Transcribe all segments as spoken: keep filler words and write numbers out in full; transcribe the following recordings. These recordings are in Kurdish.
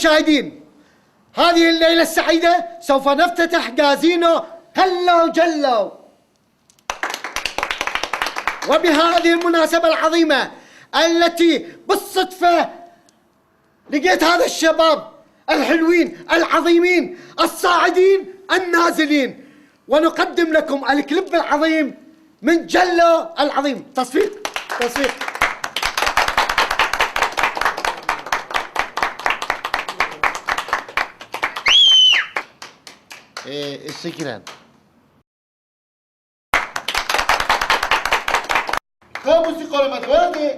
مشاهدين، هذه الليلة السعيدة سوف نفتتح كازينو هلا وجلا. وبهذه المناسبة العظيمة التي بالصدفة لقيت هذا الشباب الحلوين العظيمين الصاعدين النازلين، ونقدم لكم الكليب العظيم من جلو العظيم. تصفيق، تصفيق. Ee, şekilen. Ka musîka li me dixwendê.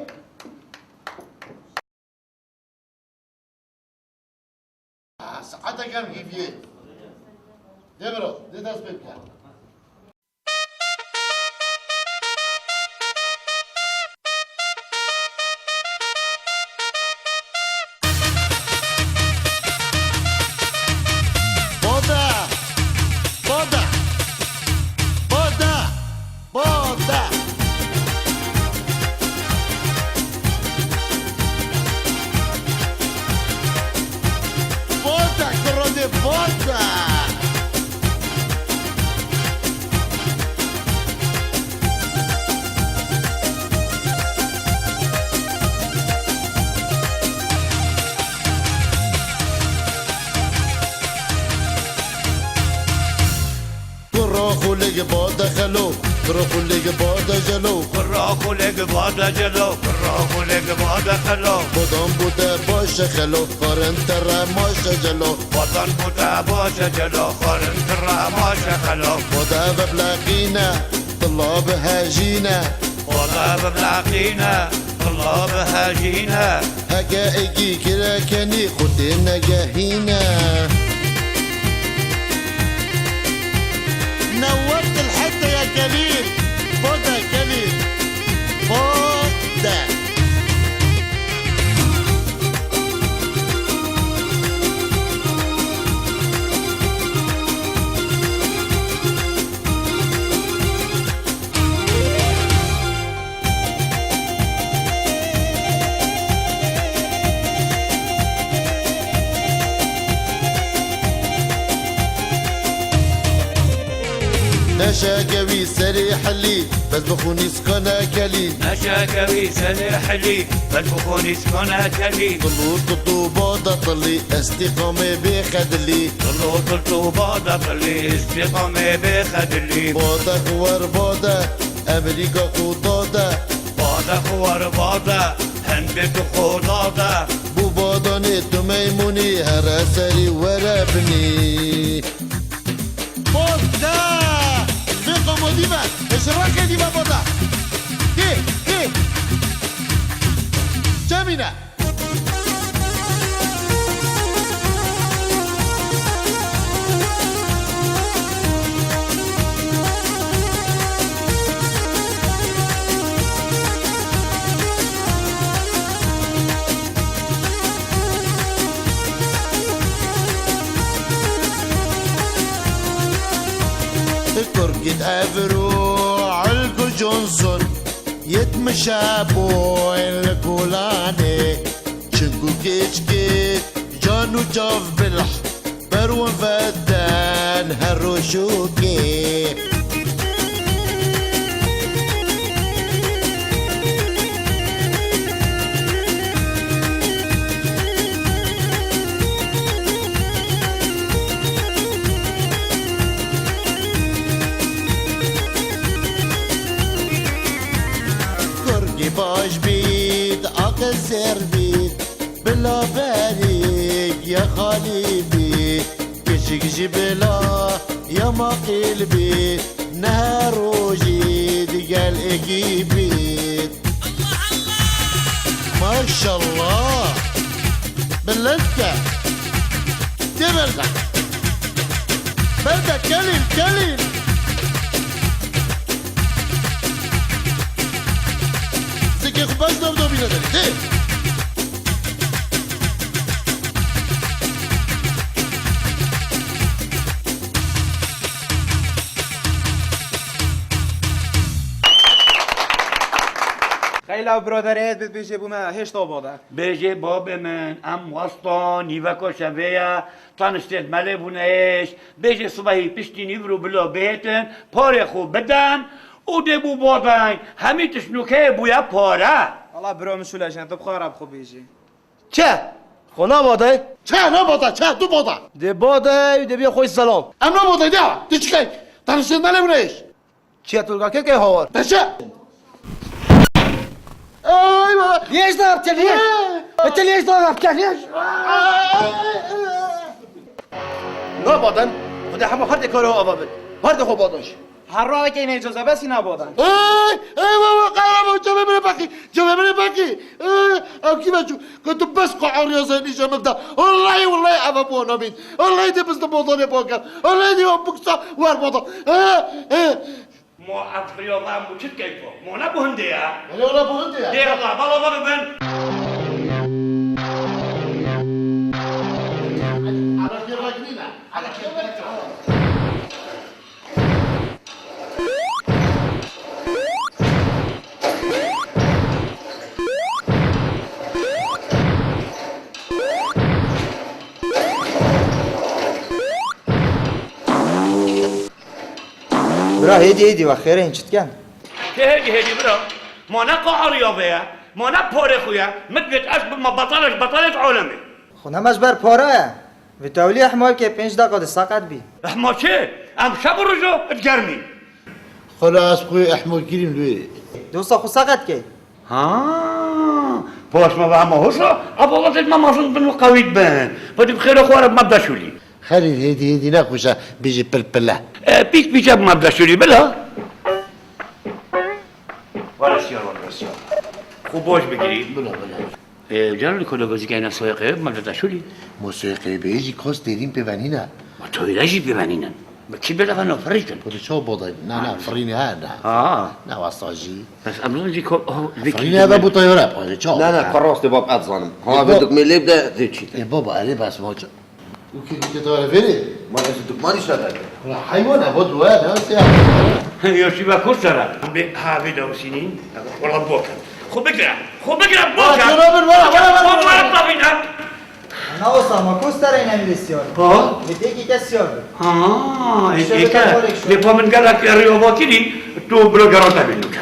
Ah, saeteke em hîviyê. Dê biro, dê dest pê bike. Boda! Boda! Boda! Boda! Boda, kuro de boda! Kuro xulê bade xelo, kuro xulê bade jelo. Kuro xulê bade jelo, kuro xulê bade xelo. Bodan bû te baş e xelo, xarin te remaş e jelo. Bodan bû te baş e jelo, xarin te remaş e xelo. Bade vebleqîne, tila bihejîne. Bade vebleqîne, tila bihejîne. Heke êkî kire kenî, xwe tê negehîne. Newet il hete ya kelî, bode kelî, bode. Neşeke wî serê helî, bes bi xûnî skane kelî. Neşeke wî serê helî, bes bi xûnî skane kelî. Dil û dil û bada tilî, estîqamê bê xedilî. Dil û dil û bada tilî, estîqamê bê xedilî. Bade xwar bade, Emerîka xwe dade. Bade xwar bade, hindê tu xwe dade. Bû badanê tu meymunî, here serî were binî. Bade! Vê qomodî be, ji rexê dî be bade. Dê, dê. Çemîne. Kurgit Evro, Elko Johnson. Yetmişe boyun li gulanê, çinku keçkê, can û çav bilh, ber wan veden her roşokê. Kurgî baş bît, aqil ser bît, bila berîk ya xalî bît, keçik jî bila ya maqîl bît, ne her rojî digel êkî bît. Maşallah. Bilind ke. Tê berda. Berda kelîl, kelîl. Zikê xwe baş dov dovîne derê. Tê. Ey law biraderê, bêjê bo me hêşta bade. Bêjê babê min, em westa nîveka şevê ye, teniştên me lê bûne hêş. Bêjê sibehî piştî nîvro bila bihêtin, parê xwe bidin û dê bo badeng, hemî tişt nûkeyê bûye pare. Wala bira min şûle jin, tu bi xwe re bi xwe bêjî. Çi? Xwe nabade? Çi nabade? Çi tu bade? Dê bade û dê bîya xwe selam. Em nabade de, tu çi key? Teniştên me lê bûne hêş. Çiya tu li gel kê kê hawar? Te çi? Ey baba! Liyêş de yaptı, liyêş! Ey! Öte liyêş de yaptı, liyêş! Nabaden, xwedê hema her dê karo ava bin. Her dê xwe badoş. Her rawekê nêcoze besî nabaden. Ey! Ey baba, qara baba, çavê min ê paqî, çavê min ê paqî. Ey, ev kî veçû? Ke tu bes qehariya zehînî ji min de. Wallahî, wallahî eve bo namîn. Wallahî dê bizde bodanê baker. Wallahî dê biksa wer bodan. He, he. Ma ev xiriyava em bo çi dikey ku? Ma ne bo hindê ye? Belê wala bo hindê ye. Dê Allah, bala bala ben. Ala kê rag nîne. Ala kê rag nîne. Bira, hêdî, hêdî, we xêr e, hîn çi dikin? Kê hêdî, hêdî, bira? Ma ne qehariya vê ye, ma ne parê xwe ye, min divêt ez bibime betalê ji betalê di alemê. Xwe nema ji ber pare ye. Vî tewlî ehma bike, pênc deqa de seqet bî. Ehma çi? Em şev û roja di germîn. Xwela ez xwe ehma kirîm li wê. Dosta xwe seqet key. Ha, paş me ve hema hoş e, ev welatê me mezin bin û qewî dibin. Xwedî bi xêra xwe re bi me bideşûlî. Xelîl hêdî hêdî nexweş e, bêjî pilpile. E, pîç pîç e bi me bideşûlî, bila. Were siyar, were siyar. Xwe baş bigirî. Bila, bila. Ê, Celal, kola gozîkeyna soyê qeyê, ma deta şûlî. Mo soyê qeyê bê jî kos derîn pê venîne. Ma toyre jî pê venînin. Bi kî bê leva nafirî kin? Xwedê çaw bodayî. Na, na, firînê he, na. Ha. Na wasta jî. Bes em jî ko-, oh, vê firînê kî eve bû tayore, xwedê çaw. Na, na, ka rastê bab, ez zanim. Ha, ê, vê bo-, dikmê lê bide, vê çî te. Ê, baba, erê bes ma çi? Û kê dike tayore verê? Ma ez dikmanî şer dike. Wala heywan, eva duwa, ne, se ya. Ya şî ve kur sere. Bê, ha, vê de usînîn. Wala bokin. Xwe bigire. Xwe bigire, bokin. Wala, wala, wala, wala, wala. Xwe bigire, bokin. Na wisa ma ku serê nemî siyar. Ha? Li têkî kes siyar bi. Ha, ê, ê, ke. Lê pa min gelek riyova kirî, tu biro gerata bî nûke.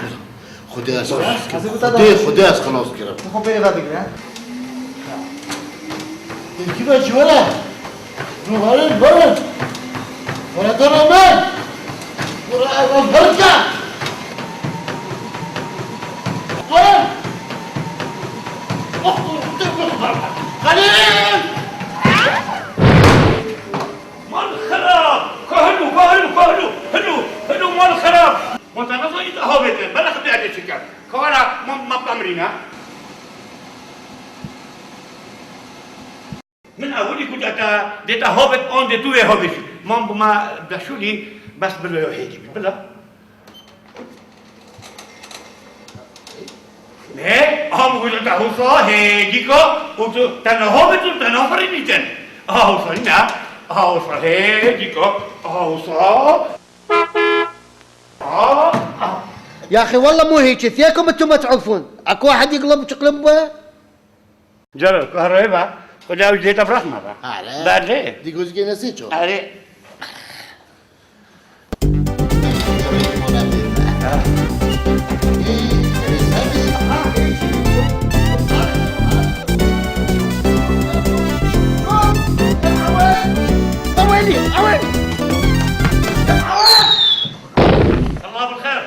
Xwedê ez xelas kirim. Xwedê, Xwedê ez xelas kirim. Tu xwe pê ve bigire. Ê, kî ve çi were? Werin, werin. Were dana me. Were ev berke. Werin. Xelîl! Mal xerab! Ka hilo, ka hilo, ka hilo, hilo, hilo mal xerab! Ma te nezanî te havêtin, bela xwe derdê çi ket. Ka were ma, ma bemrîne. Min ewilî ku dê te, dê te havêt an dê tu wê havêtî. Man bi me deşûlî bes bila ya hêdî bî, bila. Ne, aha min gote te hewsa hêdîka û tu te nehavêt û te nafirînîtin. Aha hewsa nîne, aha hewsa hêdîka, aha hewsa. Aha, aha. يا أخي والله مو هيك، فيكم أنتم متعوفون. أكو أحد يقلب وتقلب به؟ Celal, ku herayê ve, Xuda ew jê te bi rehma be. Are. Belê. Di gozikê nesê ço. Are. Allah bi xêr.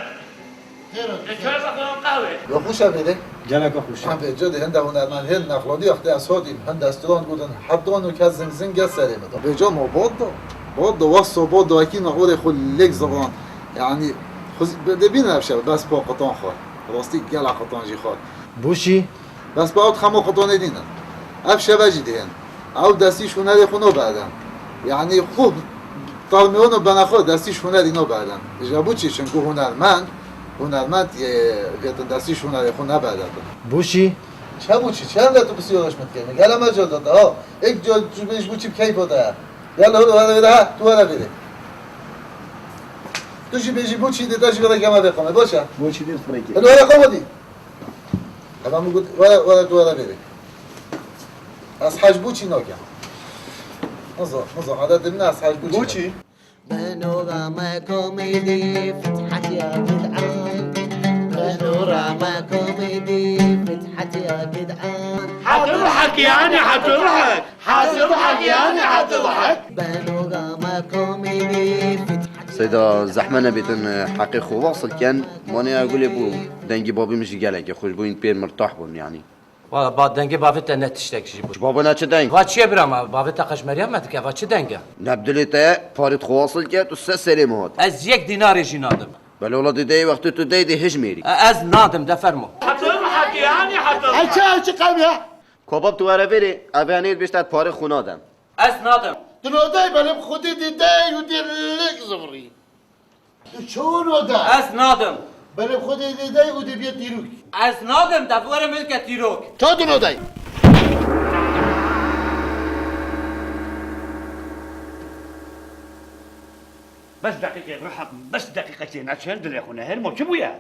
Xêr e. Çay bakalım kahve. Wexweş e bêrê. Gelek wexweş e. Em vêca dê hinde hunermend hêl nexladî wextê ez hatîm, hin destûran gotin, hebdan û kes zing zing gel serê min de. Vêca ma bad da. Bad da, wexta bad da wekî nexwarê xwe lêk zivan. Yanî, xwe zî dê bînin ev şev, bes pa qitan xwar. Rastî gelek qitan jî xwar. Bûşî? Bes pa ew dixema qitanê dînin. Ev şeve jî dihên. Ew destî ji hunerê xwe naberdin. Yanî xwe termêwana bene xwe destî ji hunerî naberdin. Ji bo çi? Çinku hunermend, hunermend yê vêtin destî ji hunerê xwe neberdin. Bûşî? Çe bû çi? Çend de tu bi siyora ji min dikevî? Gele me car data ha. Ek car tu bêj bû çi bi keyfa te ye. Gele holo hele vêre ha, tu hele vêre. Tu jî bêjî bû çi dê te jî vêre gema vê xwe me. Baş e. Bû çi dê firekê. Hele hele xwe dî. Hema min got, were, were tu were bêrê. Ez hej bo çî nakim. Niza, niza, adetê min e, ez hej bo çî nakim. Bo çî? Beno ra me komedî, fithat ya gid'an. Beno ra me komedî, fithat ya gid'an. Hatır hak yani, hatır hak. Hatır hak yani, hatır hak. Beno ra me komedî, fithat ya Seyda, zehmet nebêtin, heqê xwe wasil ken. Mane ya gulê bû, dengê babî min jî gelekî xweş bû, hîn pê mirtah bûn yani. Wala ba dengê bavê te ne tiştek jî bû. Ji bavê ne çi deng? Va çi ye bira me? Bavê te qeşmeriya me dike, va çi deng e? Ne bi dilê te, parê xwe wasil ke, tu ser serê min hat. Ez yek dînarê jî nadim. Belê wala dê deyê wextê tu dey dê hijmêrî. E, ez nadim, de fermo. Hatır hak yani, hatır hak. Ew çi, ew çi qewm ya? Kobab tu were vêrê, ev yanê bêjte parê xwe nadem. Ez nadim. Tu nodey, belê bi xwedê dê dey û dê lêk zivirî. Tu çawa nade? Ez nadim. Belê xwedê dê dey û dê bîye dîrok. Ez nadim, de were min ke dîrok. Ça tu nodey? Bes deqîqe, ruha min, bes deqîqe tê neçin, dilê xwe nehêl, ma çi bûye?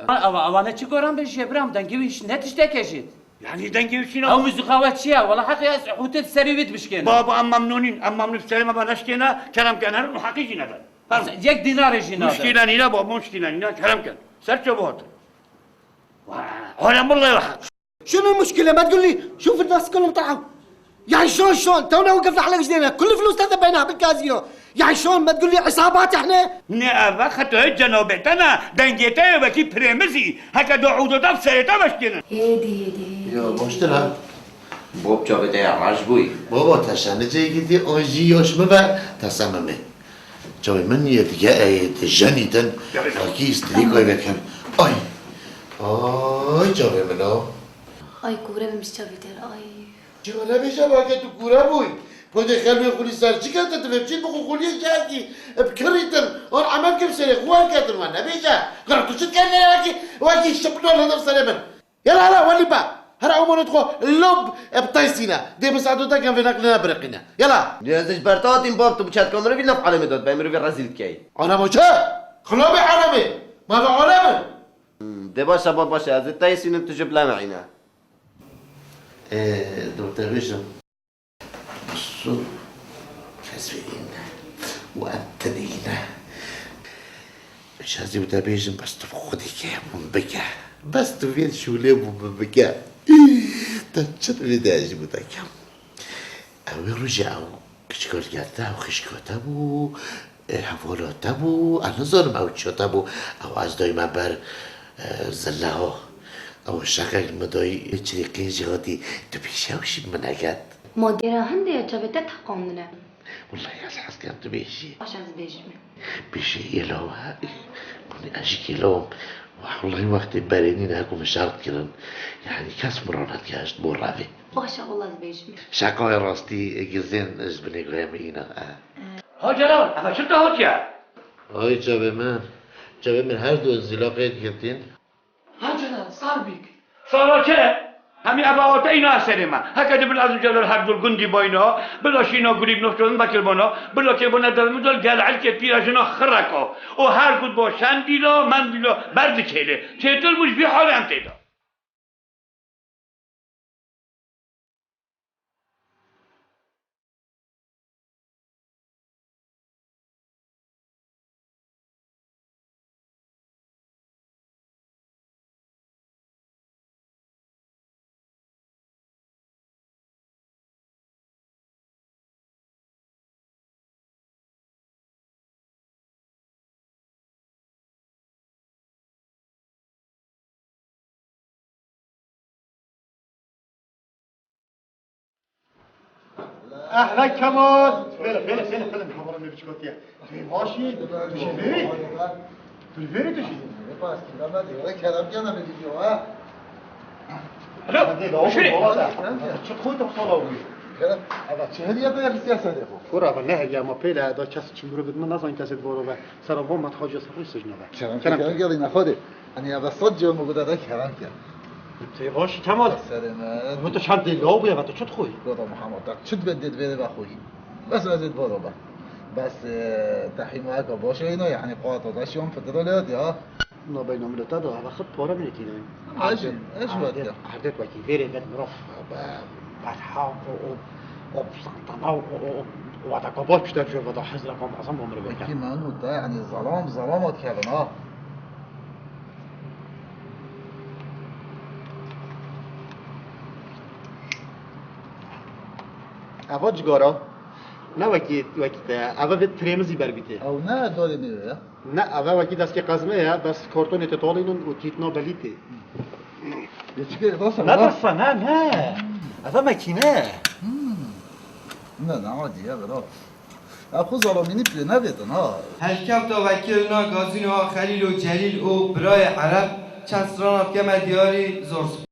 Ewa, ewa ne çi goran bêjî, biram, dengê wî ne tişteke jî. Yani dengê wî çîna? Ew muzîka we çi ye? Wala heqê ez hûtê serê wî dibişkênim. Baba, em memnûn in, em memnûn serê me ve neşkêne, kerem ke, herin û heqî jî nebe. Fermo. Yek dînarê jî nabe. Muşkîle nîne baba, muşkîle nîne, kerem ke. Ser çawa hatin? Wa, alem billahi wa. شنو المشكلة؟ ما تقول لي شوف الناس كلهم طلعوا. يعني شلون، شلون؟ تونا وقفنا على رجلينا، كل فلوسنا ذبيناها بالكازينو. يعني شلون؟ ما تقول لي عصابات احنا؟ Ne ev xetoyê cenabê te ne, dengê te yê wekî pirêmizî, heke do ûdo te bi serê te veştêne. Hêdî, hêdî, hêdî. Ya, baştir ha? Bob çavê te ya reş bûyî. Baba, te şenicê gidî, an jî yaş mi ve, te semimê. Çavê min yê dige ê di jenî din, wekî îstrîkay vekin. Ay! Ay, çavê min o. Ay, kûre bim ji çavê te re, ay. Çima nebêje, bake tu kûre bûyî? Podê xelwê xulî ser çi kete, tu vê biçîn bixwe xuliyê cihekî bi kirî din. An emel kim serê xwe werketin, we nebêje. Qira tu çi dikerî wekî, wekî şipno li nav serê min? Yala, yala, welî be. Hera ew monê dixwe lob, e, bi taysîne. Dê min saeto te kem vê neqlîne biriqîne. Yala. Dê ez ji ber te hatîm bab, tu bi çetka mirovî nav alemê de dibey, mirovî rezîl dikey. Alemo çi? Xilabê alemê. Ma ve alem in. Hmm, dê baş e bab, baş e. Ez ê taysînim, tu jî bi leme îne. Ê, doktor bêjim. Su kes vê îne. Û em tenê îne. Şazî û te bêjin, bes tu bi xwedê ke bûn bike. Bes tu vê şûlê bû bi bike. Te çi divê de ez ji bo te kem? Ew ê rojê ew kiçika li gel te, ew xişka te bû, e, hevala te bû, ez nizanim ew çiya te bû, ew ez dayme ber, e, zilleha. Ew şeqek min dayî, çirîqên jî hatî, tu pêşiya wî jî min neket. Ma gera hindê ya çavê te teqandine. Wellahî ez hez kem tu bêjî. Baş ez bêjim. Bêjî êlaw e. Kunî ez jî êlaw im. Wellahî wextê berê nîne ku min şert kirin. Yanî kes min ranedihişt bo revê. Baş e, wellahî ez bêjim. Şeqayê rastî gizên ji binê guhê min îna, e. Ha Celal, eve çi te hatiye? Ay çavê min. Çavê min her du zîlaqê girtîn. Ha Celal, sar bîk. Sara çi? Hemî eva te îna serê me. Heke dibin ez û Celal her du gundî bayna, bila şîna gulî bi nofçorin vekirbana, bila kirbana devimizol gel elkê pîra jina xireka. O her gut bo şendîla, mendîla, berdikêlê. Çêtir bû ji vî halê em tê de. Ehlen Kemal! Bêle, bêle, bêle, bêle, hevalê me biçikotiye. Tu yê baş î? Tu jî vêrî? Tu li vêrî tu jî? Pas kî, ben de kerem gene mi diyor ha? Alo, şuraya. Çi koy da sala bu? Kerem, evet, çi hediye de siyaset yapıyor. Kura, ne hediye ama pêle da kes çimuru bit, min nazan kesit boro be. Sera bo me hacı safri sicna be. Kerem, kerem, kerem, gelin, hadi. Hani ya da sadece o muguda da kerem, kerem. Tê baş Kemal. Serê me. Hûn tu çend dê law bûye ve tu çi dixwî? Goda Muhammed, te çi dibê dê divê vexwî? Bes ez ê diboro be. Bes, e, te hîmayeka baş eyna, yani qata da şiyan petrol ya diya. Nabeyna mileta da, hava xit para bine tîne. Ama ez, ez weke. Erdet wekî, vêrê vet mirov, be, betha, o, o, o, santana, o, o, o, o, wata kabar pişta çöva da hezra kam azam omre beke. Ki manu da, yani, zalam, zalam at kevin ha. Eva cigara, ne wekî, wekî te, eva vê trêmizî berbîtê. Ew ne darê me ya. Ne, eve wekî destê qezme ye, bes kartonê te talînin û tîtna belî tê. Geçike nasıl? Ne dersa, ne, ne. Eve mekîne. Hmm. Ne, ne, hadi ya, bro. Ya, xwe zalamînî pê nevedin ha. Helkefta vekirina gazînoya Xelîl û Celîl û birayê Ereb çend strana dikeme diyarî zor.